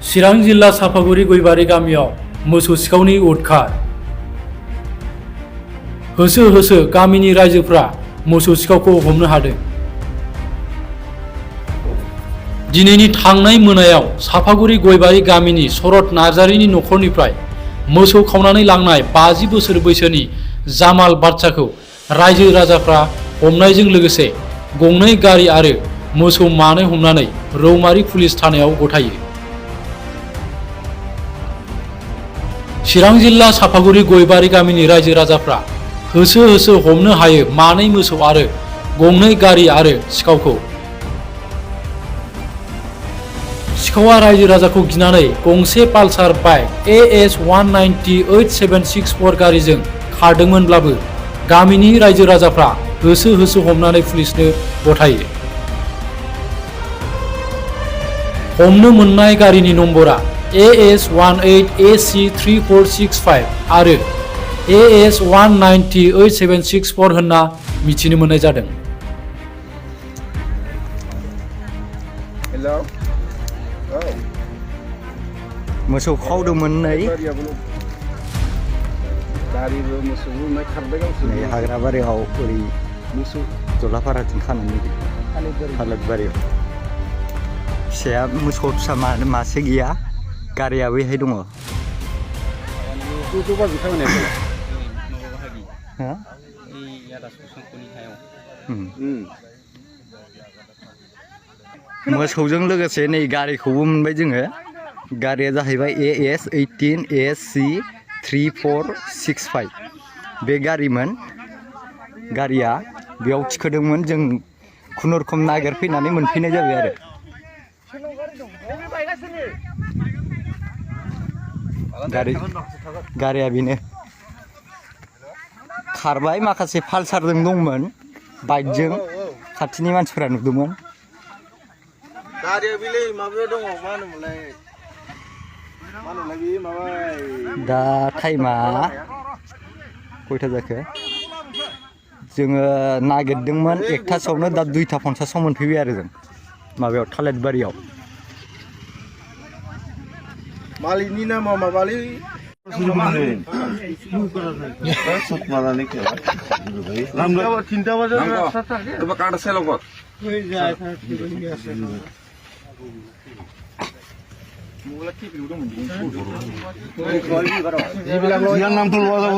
चिरां जिल्ला साफागुरि गयबारि गामियाव मोसौ सिखावनि उदखार। होसो होसो गामिनि रायजोफ्रा मोसौ सिखावखौ हमनो हादों। दिनैनि थांनाय मोनायाव साफागुरि गयबारि गामिनि शरत नार्जारिनि नखरनिफ्राय मोसौ खावनानै लांनाय 50 बोसोर बैसोनि जामाल बादशाहखौ रायजो राजाफ्रा हमनायजों लोगोसे गंनै गारि आरो मोसौ मानै हमनानै रौमारि पुलिस थानायाव गथायो। चिरां जिल्ला साफागुरि गयबारि गामिनि रायजो राजाफ्रा होसो होसो हमनो हायो मानै मोसौ आरो गंनै गारि आरो सिखावखौ। सिखावा रायजो राजाखौ गिनानै गंसे पालसार बाइक AS 190-8764 गारिजों खारदोंमोनब्लाबो गामिनि रायजो राजाफ्रा होसो होसो हमनानै पुलिसनो गथायो। हमनो मोननाय गारिनि नम्बरा AS 18AC3465 आरो AS 190-8764 होनना मिथिनो मोननाय जादों। हेलौ मोसौ खावदोंमोन नै गारिबो मोसौबो खारबाय गावसोर नै हाग्राबारियाव ओरै मोसौ जलाफाराथिं खानानै हालोदबारियाव फिसाया मोसौ फिसा मासे गैया गारिया बैहाय दङ। मोसौजों लोगोसे नै गारिखौबो मोनबाय जोङो। गारिया जाहैबाय AS 18AC3465 बे गारिमोन। गारिया बेयाव थिखोदोंमोन, जों खुनुरुखुम नागिरफैनानै मोनफैनाय जाबाय आरो। गारिया बेनो खारबाय। माखासे पालसारजों दंमोन, बाइकजों खाथिनि मानसिफोरा नुदोंमोन। गारिया बेलै माबायाव दङ, मा होनोमोनलाय बे माबा दा टाइमा खयथा जाखो? जोङो नागिरदोंमोन 1थासोआवनो, दा 2:50 मोनफैबाय आरो जों माबायाव थालिरबारियाव। मालिकनि नामा माबालै তিনটা বাজে কাটা সেল কর নামটো লোৱা যাব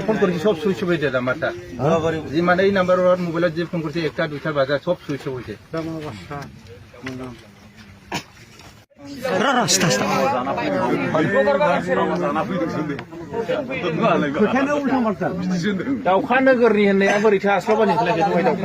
ফোন কৰিছে সব সুইচ অফ হৈছে নাম্বাৰটা যি মানে এই নাম্বাৰৰ মোবাইলত যে ফোন কৰিছে 1টা 2টা বাজে সব সুইচ অফ হৈছে। दाउखा नोगोरनि होननाया बोरैथो आस्लाबानि दाउखा नोगोरनि